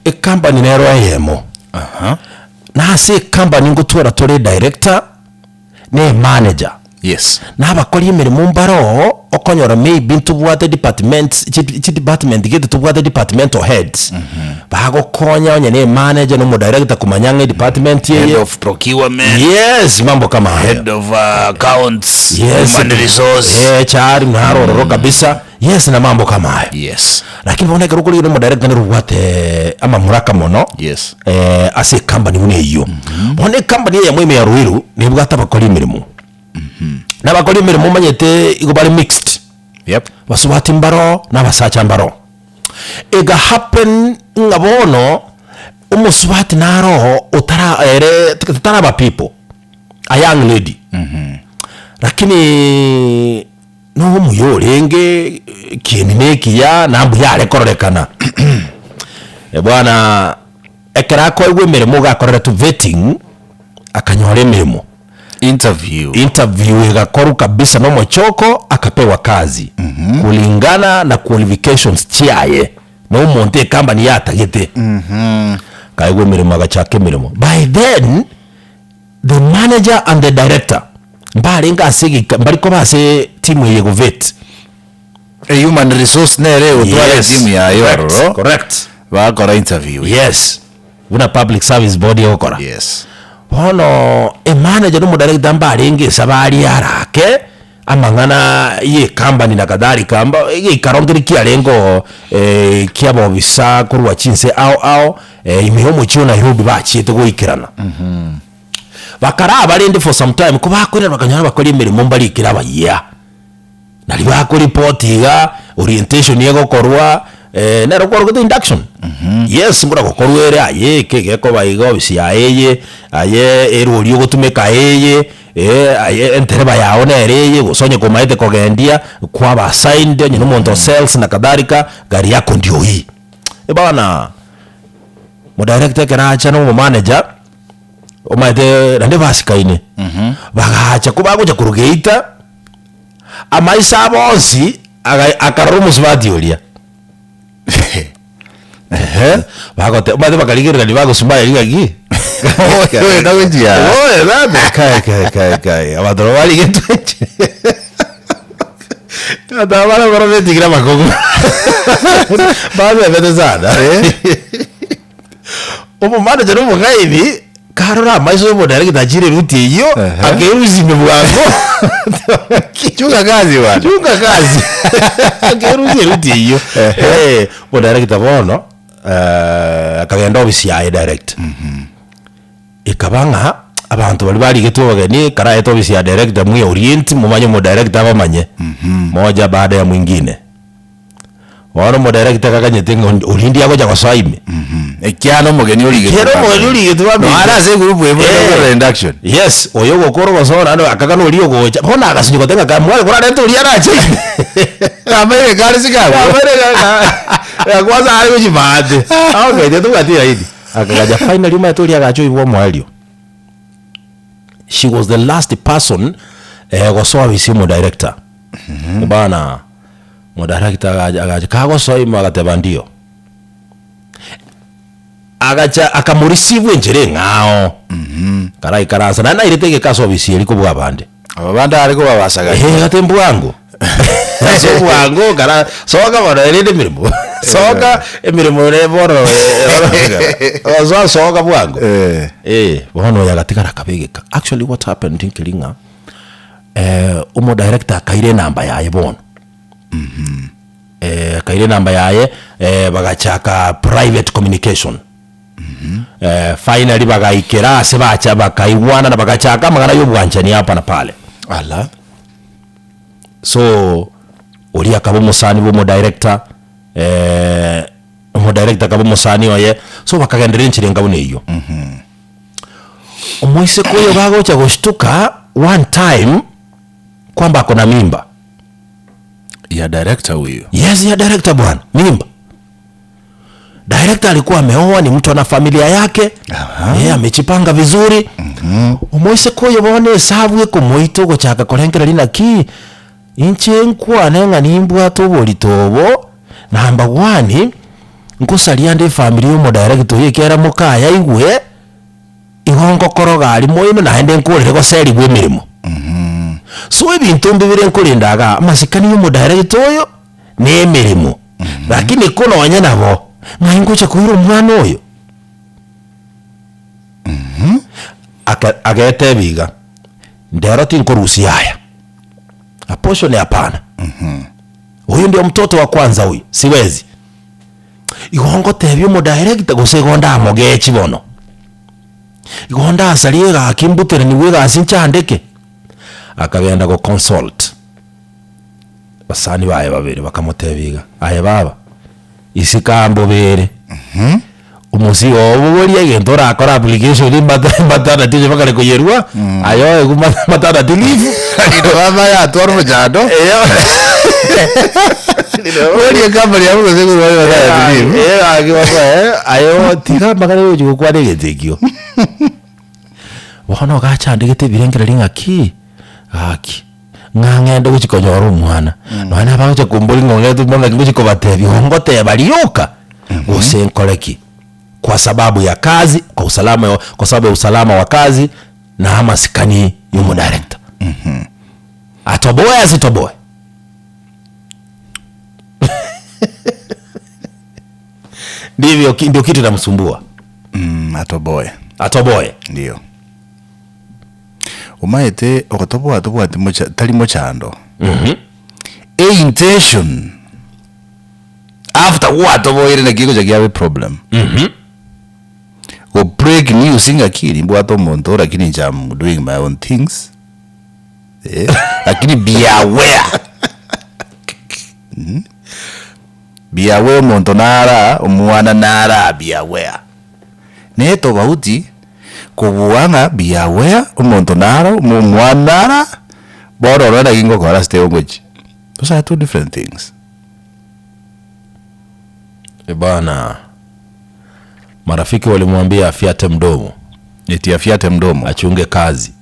Ecompany nero eyemo. Aha. Na ase ecompany ngotwara tore edirector, na emanager. Yes. Na abakori emeremo mbare oo, okonyora maybe ntobwate departments, chi chidepartment gete tobwate departmental heads, bagokonya onye na emanager na omodirector komanya ng'a edepartment Head eye, of procurement. yes, mambo kama hayo. Head of uh, accounts. Yes, Human resource. eh, HR naro ororo kabisa, yes na mambo kama hayo. Yes. Lakini bono ekero okorigereria omodirector nere obwate amamuraka mono, Yes. eh, ase ecompany buna eyio. Bono ecompany eyemo ime ya Ruiru, nebwate abakori emeremo. Na abakori emeremo omanyete igo bare mixed. Yep. Basubati mbaro na abasacha mbaro. Ega happen ng'a bono, omosubati naro oo otara ere taraba people, a young lady. Lakini nomuya orenge, ekieni na ekiya, na mbuya are kororekana. Bwana ekero akoegwa emeremo iga akoreretwe vetting, akanyora emeremo. Interview. Interview egakorwa kabisa na omochoko akapewa kazi kulingana na qualifications chiaye na omonto ecompany yatagete. Akaegwa emeremo agachaka emeremo. By then, the manager and the director mbarenge ase egeka mbari koba ase team eye egovet. E human resource nere egotwara Yes, etimu yaye correct, ororo correct. bakora interview. Yes, buna public service board egokora. Yes. Bono emanager na omodirector mbarenge esabari arake amang'ana ye ecompany na kadhalika mba egeikaro nkeri kiarenge oo kia abobisa korwa chinse ao ao ime ya omochie o Nairobi bachiete goikerana. Bakaraba rende for some time kobakoirana bakanyora abakori emeremo mbarikire abayia. Nario bakoripoti iga, orientation egokorwa, nero kwarokete induction? Yes, mbuna gokorwa ere aye eke egekoba iga ofisi yaye eye, aye erori ogotumeka eye, aye entereba yago nere eye, gose onye komaete kogendia, kwaba assigned, onye na omonto o sales na kadhalika, gari yako ndio hii. Bana, modirector ekero acha na omomanager, omanyete naende basikaine, bagacha kobagocha korwa geita. Amaiso abo onsi aga- akarora omosubati oria. Ehe, bagote omanyete bakarigererania bagosmile ng'aki. Oyo tagochia. Oyo nande kai kai kai kai abanto nabo barigetwe inche. Abanto aba bare barobwo betigire amakong'u. Babebete sana. Omomanager na omong'aini, karora amaiso y'omodirector achire eruti eyio, Ehe. akerusia ime bwango. Chunga kazi bwana. Chunga kazi. Akerusia eruti eyio. Ehe. Eh, omodirector bono, eh, akagenda ofisi yaye direct. Ekaba ng'a abanto baria barigetwe obogeni, karaete ofisi ya director mweorient, momanye omodirector abamanye. Moja baada ya mwingine. Bono omodirector gakanyete ng'a oria ndiye agocha gosoa ime. Ekiagera omogeni origetwe Ekiagera omogeni origetwe No are ase egroup eye Eh. buna induction. Yes, oyo ogokora ogosoa naende akagana oria ogocha, bono agasinywa goteba ng'a mware korarente oria arache ime. Kabeire kare sikabu. Kabeire ka- kwanza are gochia maate. Okay, tobwati eraini. Akagacha finally omanyete oria agacha oibwa omoerio. She was the last person eh, gosoa ofisi ya omodirector. Bana. Omodarakita agacha agacha kagosoa ime agateba ndio. Agacha akamorisive enchera eng'ao. Karaikaransa naende nairete egeka ase ofisi eria kobua abande. Aba bande are kobabasagaria. Eeh gati mbwango. Ase obwango kara soka bono erinde emeremo. Soka emeremo ere bono osoa soka bwango. Eh. Eh, bono oyo agatigara akaba egeka. Actually what happened nkeri ng'a omodirector akaira enamba yaye bono. Akaira enamba yaye, bagachaka private communication. Finally bagaikera ase bacha bakaigwana na bagachaka amang'ana ya obwanchani hapa na pale. Ala. So, oria akaba omosani bwa omodirector, omodirector akaba omosani oye, so bakagenderera enchera enga buna eyio. Omoiseke oyo gagocha goshtuka one time kwamba ako na mimba. Ya director huyu. Yes, ya director bwana, mimba. Director alikuwa ameoa, ni mtu ana familia yake. Aha. Eh, amejipanga vizuri. Omoiseke oyo bono esabu ekomoita ogochaka korengereria naki inche nkwane ng'a nimbwate oborito obo, number one. Nkosaria ande efamiri ya omodirector oyo ekiagera mokaye aigwe, igo ngokoroga aria moino naende nkorere goserigwa emeremo. So ebinto mbibere nkorenda igaa, amasikani ya omodirector oyo, na emeremo, lakini ko nonye nabo, ng'ai ngocha koira omwana oyo? Aka agetebia iga, ndero tinkorusia aya, abortion hapana. Huyu ndio mtoto wa kwanza huyu, siwezi. Igo ngotebia omodirector gose igo ndamogechi bono, igo ndasarie egaki mbuteraniwe egasi nchandeke. Akagenda go consult basani baye babere bakamotebia iga, aye baba, isiko mbobe ere, omosigo oo obogorie egento orakore application mata maternity onye bakare koyerwa, aye oegwe ma- maternity leave. Lakini mama yatwara omochando. Boria ecompany yabo gose korwa aye maternity leave. Eh, gaki bakoe, aye tiga amang'ana ogochi gokwana egento ekio. Bono gachandegete ebirengererio ng'aki, gaki, ng'a ng'ende gochi konyora omwana, nonya nabagocha komboria ng'a ong'ete omwana naki ngochi kobatebia, igo ngoteba rioka, gose nkore ki? Kwa sababu ya kazi, kwa usalama kwa sababu ya usalama wa kazi, na amasikani ya omodirector. Atoboe asitoboe? Ndivyo ki- ndio kitu inamsumbua. Atoboe. Atoboe. Ndio. Omaete ogotoboa tobwati mocha tari mochando. E intention after gwatoboire naki egocha kiaba eproblem. Go break news ng'aki nimbwate omonto lakini inche am doing my own things eh, lakini be aware Be aware omonto nara, omwana nara be aware. Ne tobauti kobua ng'a be aware omonto naro, omwana nara, bono orore naki ngokora ase tegogochi. Those are two different things. Bana, marafiki walimwambia afyate mdomo. Eti afyate mdomo. Achunge kazi.